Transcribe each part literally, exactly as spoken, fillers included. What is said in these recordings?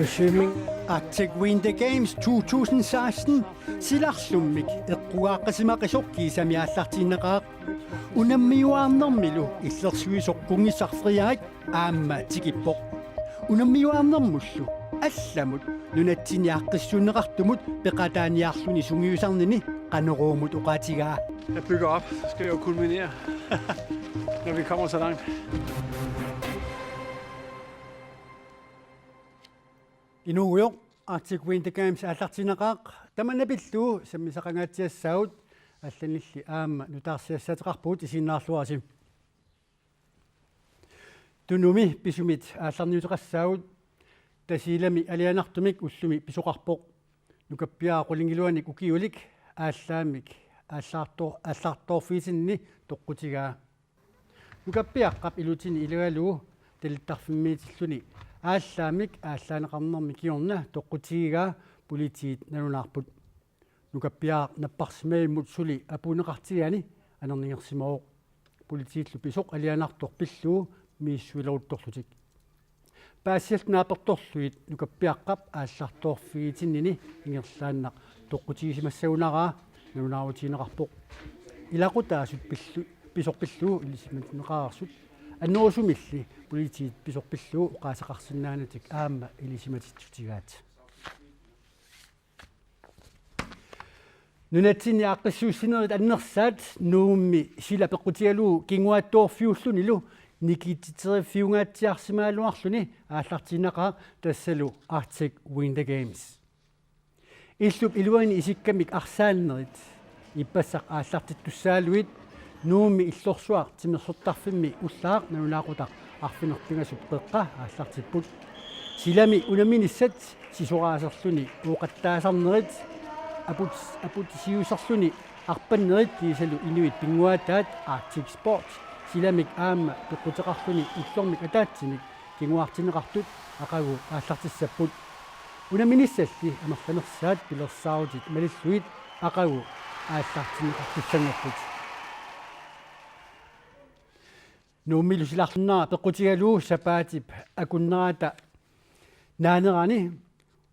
Assuming Arctic Winter Games to tusind seksten, silarsummik eqqugaaqqisimaqqisoq kiisami aallartiinnaqaaq. Unammiuaarnermilu illersuisoq Kunngissaq Frederik aamma tikippoq. Unammiuaarnermullu allamut nunatsinni aaqqissuunneqartumut peqataaniarluni sungiusarnini Qanoruumut oqaatigaa. Jeg bygger op, så skal jeg jo kulminere, når vi kommer så langt. Inuugujoq, Arctic Winter Games aallartiinnaqaaq, tamanna pillugu sammisaqangaatsiassaagut, allanilli aamma nutaarsiassaateqarpugut, isiginnaarluarisi. Tunumi pisumit aallarniuteqassaagut, Tasiilami alianartumik ullumi pisoqarpoq. Nukappiaraq qulingiluanik ukiulik aallaammik aallartor-, aallartorfigitinninni toqqutigaa. Nukappiaqqap ilutini ilagalugu talittarfimmiitilluni aallaammik aallaaneqarnermi kingorna toqqutigigaa politiit nalunaarput. Nukappiaraq napparsimavimmut suli apuunneqartigigaanni anernigersimavoq. Politiillu pisoq alianartoq pillugu misissuileruttorlutik. Paasiallu naapertorlugit nukappiaqqap aallartorfigitinnini ingerlaannaq toqqutigisimassagunaraa nalunaarutigineqarpoq. Ilaqutaasut pillu-, pisoq pillugu ilisimatinneqareersut. Annerusumilli politiit pisoq pillugu oqaaseqarsinnaanatik aamma ilisimatitsissutigaat. Nunatsinni aaqqissuussinerit annersaat Nuummi sila peqqutigalugu kinguaattoorfiullunilu nikitsitseriffiungaatsiarsimagaluarluni aallartiinnaqaaq, tassalu Arctic Winter Games. Illup iluani isikkamik arsaannerit ippassaq aallartittussaaluit Nuummi illorsuaq timersortarfimmi ullaaq nalunaaqutaq arfineq-pingasut qeqqa aallartipput. Silami unamminissat sisoraaserluni ooqattaasarnerit, aput-, aputisiuserluni arpannerit kiisalu inuit pinnguaataat Arctic Sport silamik aamma peqquteqarluni ullormik ataatsimik kinguartinneqartut aqagu aallartissapput. Unamminissalli amerlanersaat pilersaarutit malillugit aqagu aallartinneqartussanngorput. Nuummilu silarlunnera peqqutigalugu sapaatip akunnerata naanerani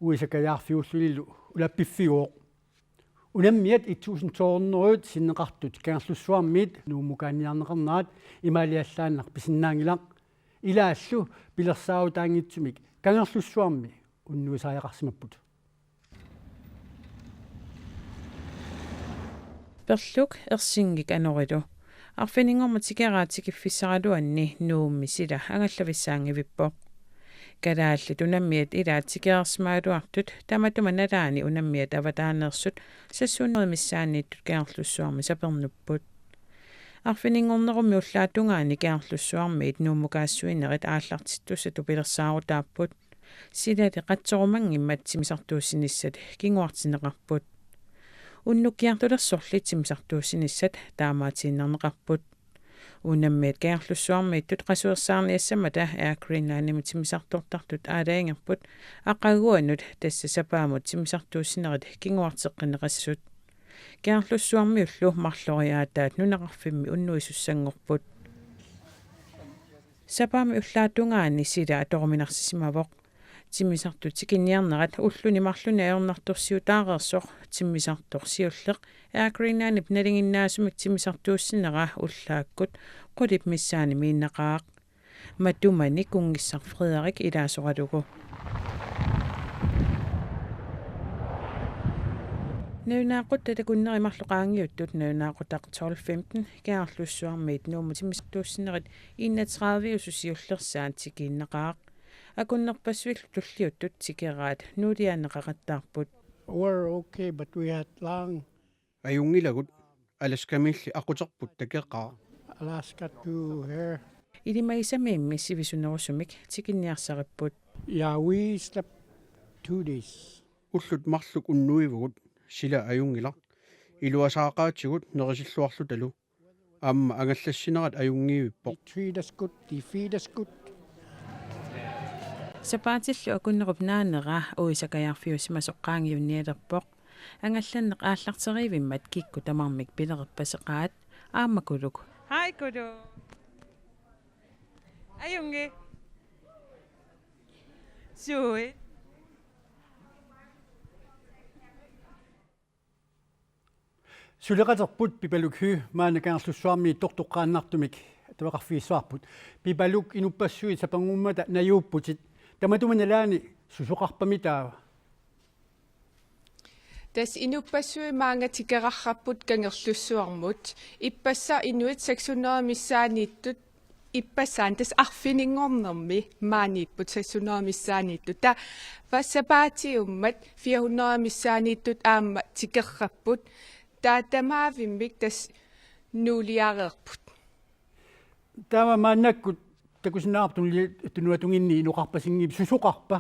uisakajaarfiullunilu ulappiffigooq. Unammiat et tusind to hundrede sinneqartut Kangerlussuarmiit Nuummukaanniarneqarnerat imaaliallaannaq pisinnaanngilaq. Ilaallu pilersaarutaanngitsumik Kangerlussuarmi unnuisariaqarsimapput. Perluk ersingik anorilu. Arfininngormat tikeraat tikiffissaraluanni Nuummi sila angallavissaanngivippoq. Kalaallit unammiat ilaat tikereersimagaluartut tamatuma nalaani unammiat avataaneersut sassuunnerit missaanniittut Kangerlussuarmi sapernupput. Arfininngornerummi ullaap tungaani Kangerlussuarmiit Nuummukaassuinerit aallartittussatut pilersaarutaapput. Silali qatsorumanngimmat timmisartuussinissat kinguartinneqarput. Unnukkiartulersorli timmisartuussinissat taamaatiinnarneqarput. Unammiat Kangerlussuarmiittut qasuersaarniassammata Air Greenlandimi timmisartortartut aalajangerput aqaguanut, tassa sapaamut timmisartuussinerit kinguarteqqinneqassasut. Kangerlussuarmiullu marloriaataat nunaqarfimmi unnuisussanngorput. Sapaammi ullaap tungaani sila atoruminarsisimavoq. Timmisartut tikinniarnerat ulluni marlunni ajornartorsiutaareersoq timmisartoq siulleq Air Greenlandip nalinginnaasumik timmisartuussinera ullaakkut qulip missaani miinnaqaaq. Matumani Kunngissaq Frederik ilaasoralugu. Nalunaaquttat akunneri marluk qaangiuttut nalunaaqutaq tolv femten Kangerlussuarmiit Nuummut timmisartuussinerit enogtredive-usut siullersaat tikiinnaqaaq. Akunnerpassuillu tulliuttut tikeraat nuuliaanneqaqattaarput. We're okay, but we had long Ajunngilagut, Alaskamiilli aquterput takeqaaq. Alaska to here. Ilimagisamiimmi sivisunerusumik tikinniarsaripput. Yeah, we slept two days. Ullut marluk unnuivugut, sila ajunngilaq. Iluasaaqaatigut nerisilluarlutalu. Aamma angallassinerat ajunngivippoq. They treat us good, they feed us good. Sapaatillu akunnerup naanera uisakajaarfiusimasoq qaangiunnialerpoq. Angallanneq aallarteriivimmat kikkut tamarmik pilererpaseqaat, aammakuluk Hej, Kudu. Ajungi. Sui. Suleqaterput Pipaluk Høegh maanna Kangerlussuarmiittoq toqqaannartumik attaveqarfigissavarput. Pipaluk, inuppassuit sapanngummata najuupputit. Tamatuma nalaani susoqarpami taava? Tassa inuppassuit maanga tikeraarput Kangerlussuarmut. Ippassaq inuit seks hundrede missaanniittut, ippassaani tassa arfininngornermi maaniipput seks hundrede missaanniittut. Taava sapaatiummat fire hundrede missaanniittut aamma tikeraarput. Taava tamaavimmik tassa nuuliareerput. Taava maannakkut takusinnaavarput tunuli-, tunuatunginni inoqarpasinngippat, susoqarpa?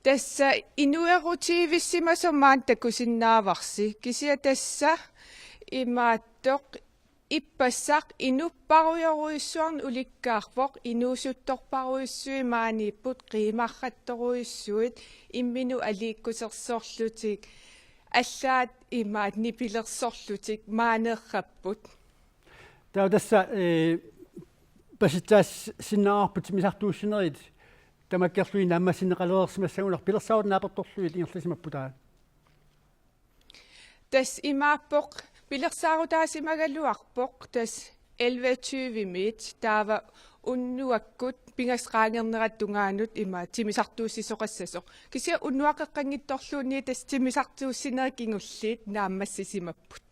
Tassa inuerutivissimasoq maani takusinnaavarsi. Kisianni tassa imaattoq ippassaq inupparujorujussuarnik ulikkaarpoq, inuusuttorparujussuit maaniipput, qiimarrattorujussuit, imminut aliikkusersorlutik, allaat imaattoq nipilersorlutik maaneerpapput. Taava tassa, eh, pasitsaassinnaavarput timmisartuussinerit tamakkerlugit naammassineqalereersimassagunarpoq, pilersaarutit naapertorlugit ingerlasimapput taava. Tassa imaappoq pilersaarutaasimagaluarpoq tassa elleve tyvemiit taava unnuakkut pingasut qaangernerata tungaanut ima timmisartuussisoqassasoq. Kisianni unnuaqeqqanngitsorluunniit tassa timmisartuussinerit kingulliit naammassisimapput.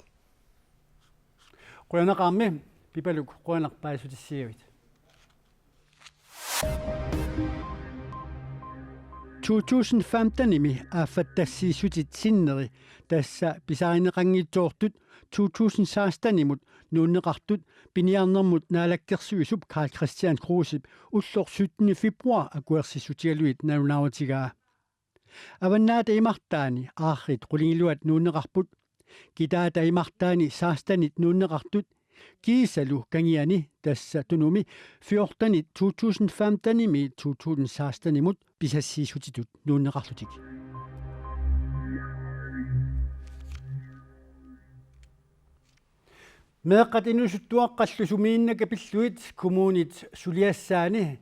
Qujanaqaarmi, Pipaluk, qujanaq paasissutissagavit. To tusind femtenimi aaffattassiissutit sinneri tassa pisarineqanngitsoortut to tusind sekstenimut nuunneqartut piniarnermut naalakkersuisup Karl-Kristian Krusep ulloq syttende februar akuersissutigalugit nalunaarutigaa. Avannaata imartaani aarrit qulingiluat nuunneqarput. Kitaata imartaani sekstenit nuunneqartut kiisalu kangiani, tassa Tunumi fjortenit to tusind femtenimi to tusind sekstenimut pisassiissutitut nuunneqarlutik. Meeqqat inuusuttuaqqallu sumiinnakka pillugit kommunit suliassaani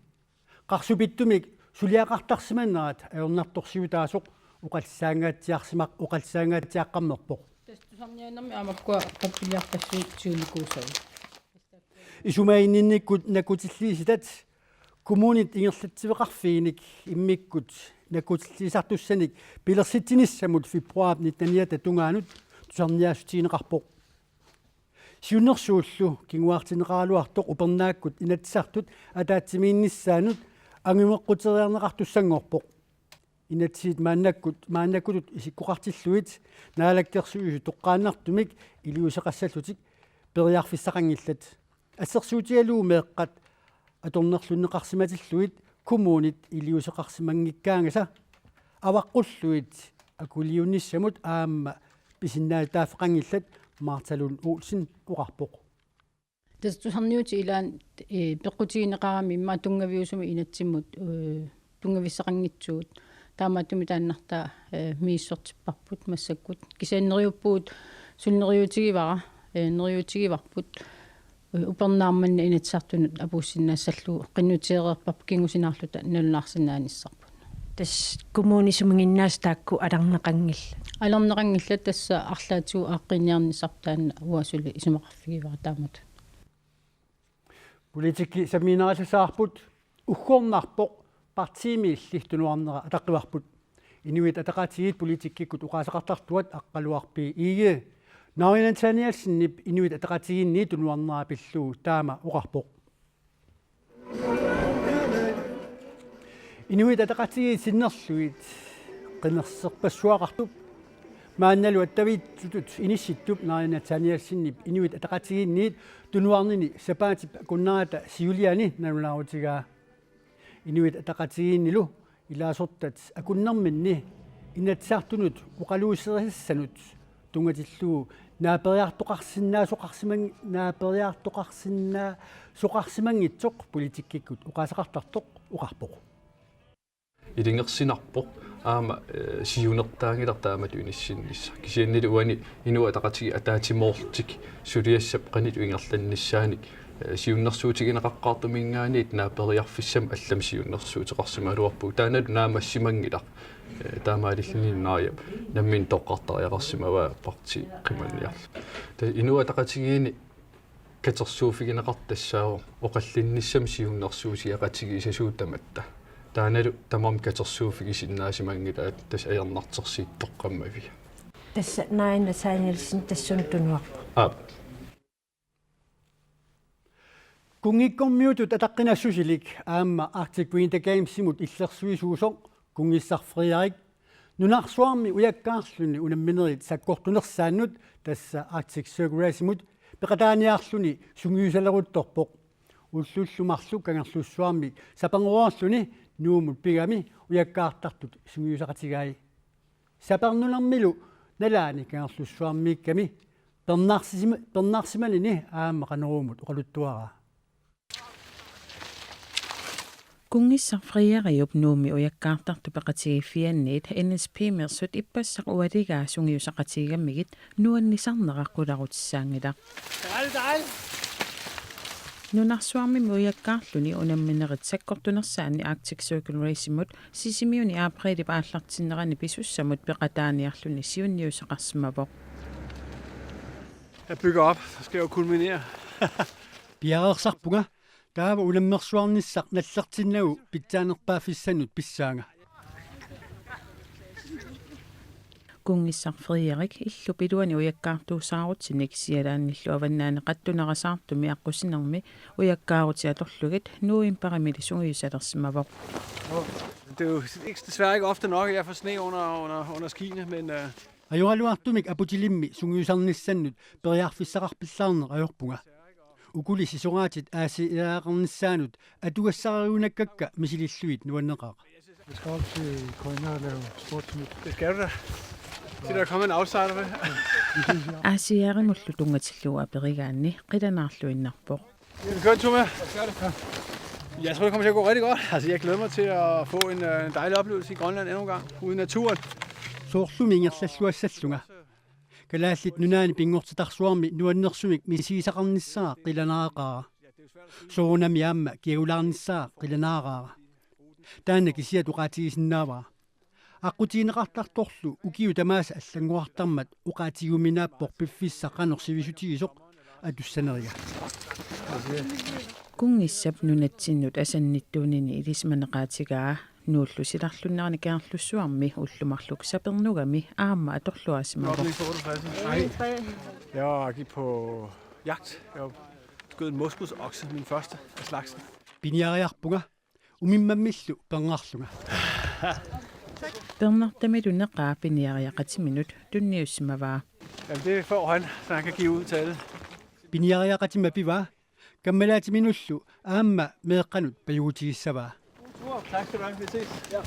qarsupittumik suliaqartarsimanerat ajornartorsiutaasoq oqallisaangaatsiarsimaq-, oqallisaangaatsiaqqammerpoq. Tassa tusarniaanermi aamma makkua qappiliarpassuit siunikuusagut. Isumaginninnikkut nakkutilliisitat kommunit ingerlatsiveqarfiinik immikkut nakkutilliisartussanik pilersitsinissamut februaarip nitteniata tungaanut tusarniaassutigineqarpoq. Siunnersuullu kinguartinneqaraluartoq upernaakkut Inatsisartut ataatsimiinnissaannut angumeqquteriarneqartussanngorpoq. Inatsisit maannakkut, maannakkutut isikkoqartillugit Naalakkersuisut toqqaannartumik iliuuseqassallutik periarfissaqanngillat. Assersuutigalugu meeqqat atornerlunneqarsimatillugit kommunit iliuuseqarsimanngikkaangata avaqqullugit akuliunnissamut aamma pisinnaatitaaffeqanngillat, Martha Lund Olsen oqarpoq. Tassa tusarniutit ilaanni, eh, peqqutigineqarami immaqa tunngaviusumik inatsimmut, eh, tunngavissaqanngitsugut. Taamaattumik taannartaa, eh, misissortipparput massakkut. Kisianni neriuppugut suli neriuutigivara, eh, neriuutigivarput, eh, upernaaq manna Inatsisartunut apuussinnaassallugu qinnuteereerparput kingusinaarluta nalunaarsinnaanissarput. Tassa kommunit sumiginnaasut taakku alarneqanngillat? Alarneqanngillat, tassa arlaatigut aaqqiiniarnissarput taanna uanga suli isumaqarfigivara taamatut. Politikki sammiinnarallassavarput, uggornarpoq partiimiilli tunuarnera ataqqivarput. Inuit Ataqatigiit politikkikkut oqaaseqartartuat Aqqaluaq B. Egede Naaja Nathanielsenip Inuit Ataqatigiinniit tunuarnera pillugu taama oqarpoq. Inuit Ataqatigiit sinnerlugit qinerserpassuaqartup maannalu attaviitsutut inissittup Naaja Nathanielsenip Inuit Ataqatigiinniit tunuarnini sapaatip akunnerata siuliani nalunaarutigaa. Inuit Ataqatigiinnilu ilaasortat akunnerminni Inatsisartunut oqaluuserisassanut tunngatillugu naaperiartoqarsinnaasoqarsimang-, naaperiartoqarsinnaasoqarsimanngitsoq politikkikkut oqaaseqartartoq oqarpoq. Ilungersunarpoq aamma, eh, siunertaanngilaq taamatut inissinnissaq. Kisiannili uani Inuit Ataqatigiit ataatsimoorlutik suliassap qanoq ingerlannissaanik, eh, siunnersuutigineqaqqaartuminngaanniit naaperiarfissamik allamik siunnersuuteqarsimagaluarpugut. Taannalu naammassimanngilaq, eh, taamaalilluni Naajap nammineq toqqartariaqarsimavaa partii qimanniarlugu. Tassa Inuit Ataqatigiinni katersuuffigineqartoq tassaavoq oqallinnissamut siunnersuutigeqatigiissasugut tamatta. Taannalu tamarmik katersuuffigisinnaasimanngillat, tassa ajornartorsiut toqqammavia. Tassa Naajap Nathanielsen tassunga tunuarpoq. Aap. Kunngikkormiutut ataqqinassusilik aamma Arctic Winter Gamesimut illersuisuusoq Kunngissaq Frederik nunarsuarmi ujakkaarluni unamminerit sakkortunersaannut, tassa Arctic Circle Racemut, peqataaniarluni sungiusaleruttorpoq. Ullullu marluk Kangerlussuarmi sapangoorluni Nuummut pigami ujakkaartartut sungiusaqatigai. Sapernunermilu nalaani Kangerlussuarmiikkami pernarsisima-, pernarsimanini aamma Qanoruumut oqaluttuaraa. Kunngissaq Frederiup Nuummi ujakkaartartut peqatigiiffianniit N S P-meersut ippassaq ualigaa sungiusaqatigigamigit nuannisarnera qularutissaanngilaq. Nunarsuarmimi ujakkaarluni unamminerit sakkortunersaanni Arctic Circle Racemut Sisimiuni aprilip aallartinnerani pisussamut peqataaniarluni siunniussaqarsimavoq. Jeg bygger op, så skal jeg jo kulminere. Piareersarpunga, taava unammersuarnissaq nallertinnagu pitsaanerpaaffissannut pissaanga. Kunngissaq Frederik illup iluani ujakkaartuusaarutinik Sjællandillu Avannaani Qattunerasaartumi aqqusinermi ujakkaarutit atorlugit novembarimili sungiusalersimavoq. Det er jo ikke, desværre ikke ofte nok, at jeg får sne under, under, under skiene, men øh, Ajoraluartumik aputilimmi sungiusarnissannut periarfissaqarpillaarneq ajorpunga. Ukuli sisoraatit A C R-eqarnissaannut atugassariunakkakka misilillugit nuanneqaaq. Vi skal op til K N R og lave sportsnyt. Det skal du da. Se, der er kommet en outsider med. A C R-imullu tunngatillugu aperigaanni qilanaarluinnarpoq. Vil du køre en tur med? Jeg tror, det kommer til at gå rigtig godt. Altså, jeg glæder mig til at få en, øh, en dejlig oplevelse i Grønland endnu en gang, ude i naturen. Soorlumi ingerlalluassallunga. Kalaallit Nunaanni pinngortitarsuarmi nuannersumik misigisaqarnissaa qilanaaqaara. Soorunami aamma kiagulaarnissaa qilanaaqaara. Taanna kisiat oqaatigisinnaavara. Aqqutigineqartartorlu ukiut tamaasa allanngorartarmat oqaatigiuminaappoq piffissaq qanoq sivisutigisoq atussaneriga. Kunngissap nunatsinnut asannittuunini ilisimaneqaatigaa Nuullu silarlunnerani Kangerlussuarmi ullut marluk sapernugami aamma atorluarsimavoq. Jeg var gik på jagt. Jeg skød en moskusokse, min første af slagsen. Piniariarpunga, umimmammillu pernarlunga. Pernartamilu neqaa piniariaqatiminut tunniussimavaa. Jamen, det får han, så han kan give ud til alle. Piniariaqatima pivaa, kammalaatiminullu aamma meeqqanut pajugutigissavaa. Tak skal du have. Vi ses. Ja.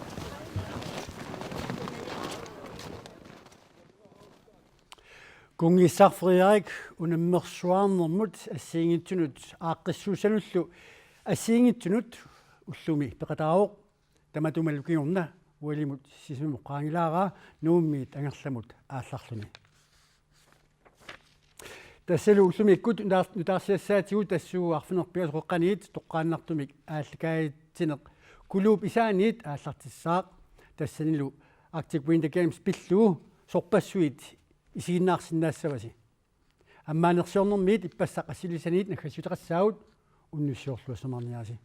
Kunngissaq Frederik unammersuarnermut assigiinngitsunut aaqqissuussanullu assigiinngitsunut ullumi peqataavoq. Tamatumalu kingorna O L-imut sisamut qaangilaarpaa Nuummiit angerlamut aallarluni. Tassalu ullumikkut nutaar-, nutaarsiassaatigut tassuugu arfineq-pingasut qeqqaniit toqqaannartumik aallakaatitsineq Kuluup Isaaniit aallartissaaq. Tassanilu Arctic Winter Games pillugu sorpassuit isiginnaarsinnaassavasi. Ammaanersiornermiit ippassaq assilisaniit naggassiuteqassaagut, unnussiorluassamaarniarisi.